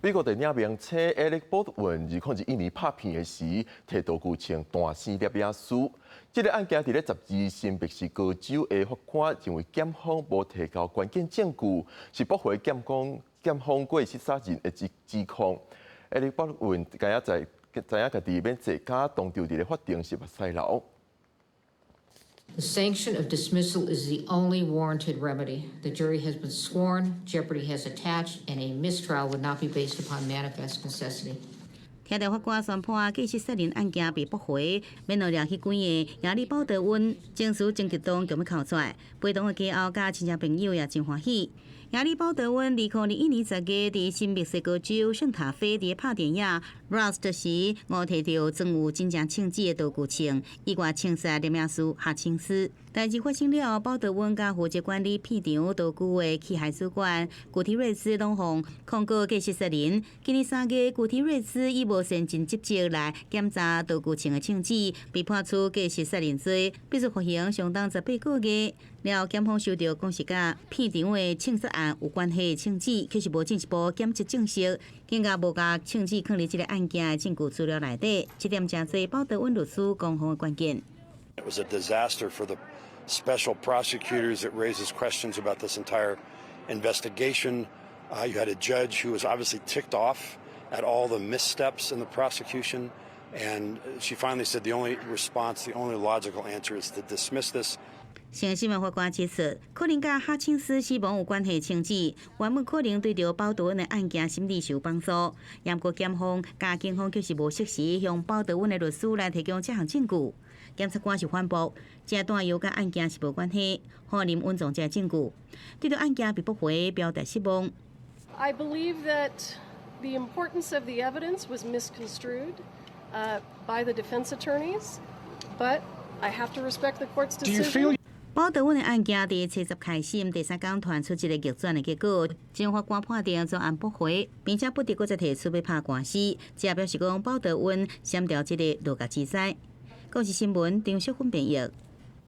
美國電影明星艾力保德溫2021年拍片的時，提道具槍彈死攝影師。這个案件佇咧12日，新墨西哥州的法官認為檢方無提交關鍵證據，是駁回檢方過失殺人的指控。艾力保德溫今仔在知影家己免坐監，當場佇咧法庭是目屎流。 The sanction of dismissal is the only warranted remedy. The jury has been sworn, jeopardy has attached, and a mistrial would not be based upon manifest necessity. 聽著法官宣判過失殺人案件被駁回，免掠去幾個亞里保德溫情緒真激動，強欲哭出來。陪同的家後佮親戚朋友也真歡喜。亞里保德溫2021年10月佇新墨西哥州聖塔菲佇拍電影《Rust》時，誤提著裝有真正槍子的道具槍，意外槍殺攝影師哈青斯。代誌發生了，保德溫佮負責管理片場道具的器械主管古提瑞斯攏予控告過失殺人。今年3月，古提瑞斯以無善盡職責來檢查道具槍的槍子，被判處過失殺人罪，必須服刑相當18個月。了後，檢方收著講是佮片場的槍殺案有關係的槍子，卻是無進一步檢測證實，更加無共槍子囥佇這个案件的證據資料內底。這點誠濟保德溫律師攻防的關鍵。 It was a disaster for the special prosecutors. It raises questions about this entire investigation. You had a judge who was obviously ticked off at all the missteps in the prosecution. And she finally said the only response, the only logical answer is to dismiss this. 新新聞法官指出，可能佮哈青斯死亡有關係槍子，原本可能對著保德溫的案件審理是有幫助。毋過檢方佮警方卻是無適時向保德溫的律師來提供這項證據。檢察官是反駁，這彈藥佮案件是無關係，放任隱藏這證據，對著案件被駁回，表達失望。 I believe that the importance of the evidence was misconstrued by the defense attorneys, but I have to respect the court's decision. 保德溫的案件佇初十開審，第三工傳出一個逆轉的結果，前法官判定全案駁回，並且不得閣再提出欲拍官司，這表示講保德溫閃掉這个落角之災。公視新聞張淑芬編譯。